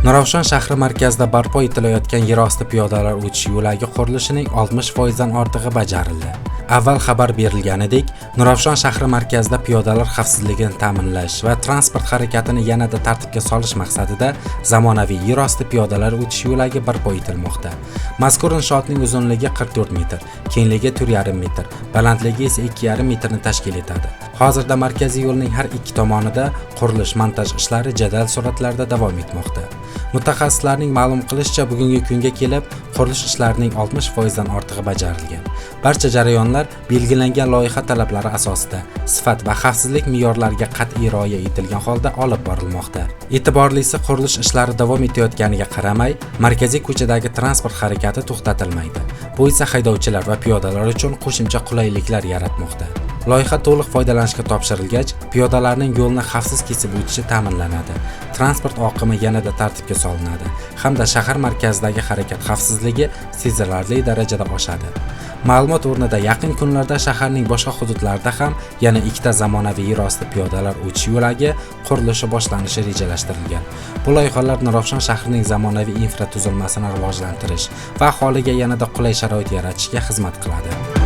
Nurafshon shahri markazida barpo etilayotgan yerosti piyodalar o'tish yo'lagi qurilishining 60% dan ortig'i bajarildi. Avval xabar berilganidek, Nurafshon shahri markazida piyodalar xavfsizligini ta'minlash va transport harakatini yanada tartibga solish maqsadida zamonaviy yerosti piyodalar o'tish yo'lagi barpo etilmoqda. Mazkur inshootning uzunligi 44 metr, kengligi 4,5 metr, balandligi esa 2,5 metrni tashkil etadi. Hozirda markaziy yo'lning har ikki tomonida qurilish montaj ishlari jadal sur'atlarda davom etmoqda. Mutaxassislarning ma'lum qilishicha, bugungi kunga kelib qurilish ishlarining 60% dan ortig'i bajarilgan. Barcha jarayonlar belgilangan loyiha talablari asosida sifat va xavfsizlik me'yorlariga qat'iy rioya etilgan holda olib borilmoqda. E'tiborlisi, qurilish ishlari davom etayotganiga qaramay, markaziy ko'chadagi transport harakati to'xtatilmaydi. Bu esa haydovchilar va piyodalar uchun qo'shimcha qulayliklar yaratmoqda. Loyiha to'liq foydalanishga topshirilgach, piyodalarning yo'lni xavfsiz kesib o'tishi ta'minlanadi. Transport oqimi yanada tartibga solinadi hamda shahar markazidagi harakat xavfsizligi sezilarli darajada oshadi. Ma'lumot o'rnida, yaqin kunlarda shaharning boshqa hududlarida ham yana ikkita zamonaviy yerosti piyodalar o'tish yo'lagi qurilishi boshlanishi rejalashtirilgan. Bu loyihalar Nurafshon shahrining zamonaviy infratuzilmasini rivojlantirish va aholiga yanada qulay sharoit yaratishga xizmat qiladi.